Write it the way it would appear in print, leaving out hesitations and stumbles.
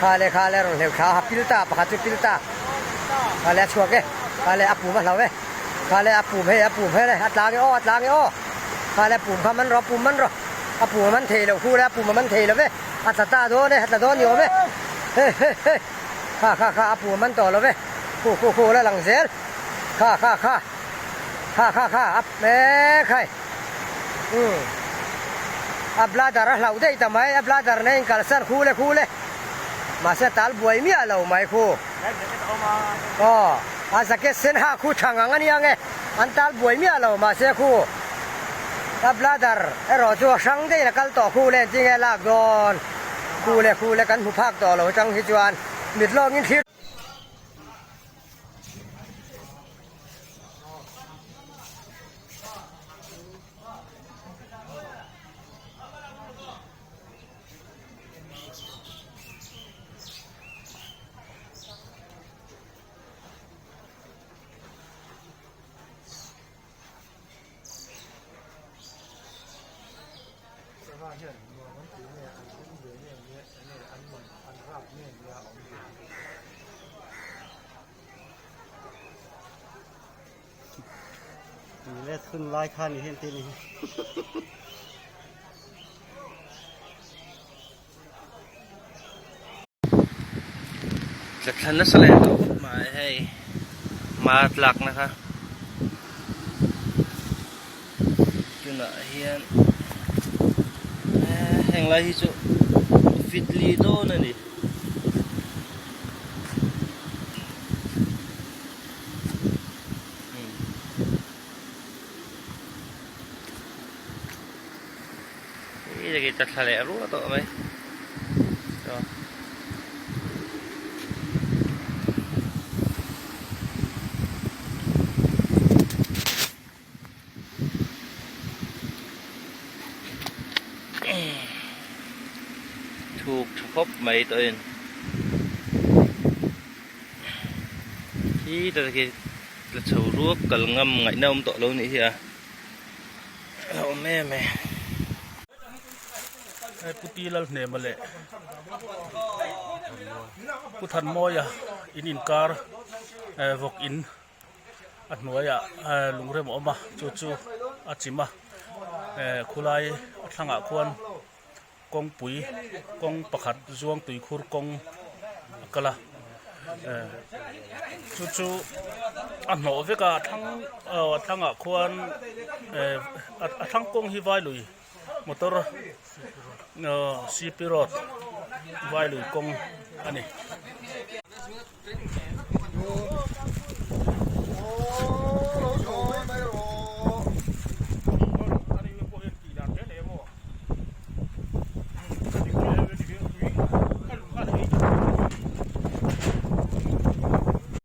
Kha le kha le rawn hleuh thla a pil ta pakhat chu pil ta. Kha le a chhuak e. Kha le a pum a hlau e. Kha le a pum hei a pum hei le a tlang e aw a tlang e aw. Kha le a pum kha man rawh a pum man rawh. A pum a man thei lo khu le a pum a man thei lo ve. A tla ta dawn e a tla dawn ni awm e. He he he. Kha kha kha a pum a man tawh lo ve. Khu khu khu la lang zel. Kha kha kha. Kha kha kha a e khai. Umm. A bladder a hlauh daih ta mai. A bladder nen kalsan khu le khu le. Mahse a tal buai miah lo mai khu. Aw a jacket sen ha khu tha ngang a nia nge. An tal buai miah lo mahse khu a bladder erawh chu a hrang daihin a kal tawh khu le engtin nge lak dawn. Khu le khu le kan hmu phak tawh lo atang hi chuan mit lawngin thlir. Tui let hun lai kha ni hian tih ni hi. Tla thla nasa leh tawh khawp mai hei ma tlak na kha tunah hian heng lai hi chu fitli dawn a ni. Hei ta thla leh ruah tawh mai. Thuk tha khawp mai tawh in. Khi ta khi la chho ruak kal ngam ngaihna awm tawh lo nih hi a. A awm em e. Hei Pu Ti Lalhnema leh Pu Thanmawia in inkar vawk in a hnuaiah lungrem a awm a chu chu a chim a khulai a thlangah khuan kawngpui kawng pakhat zuang tuikhur kawng a kal a chu chu a hnawh vek a a thlang aw a thlangah khuan a thlang kawng hi vailui motor aw cp road vailui kawng a ni.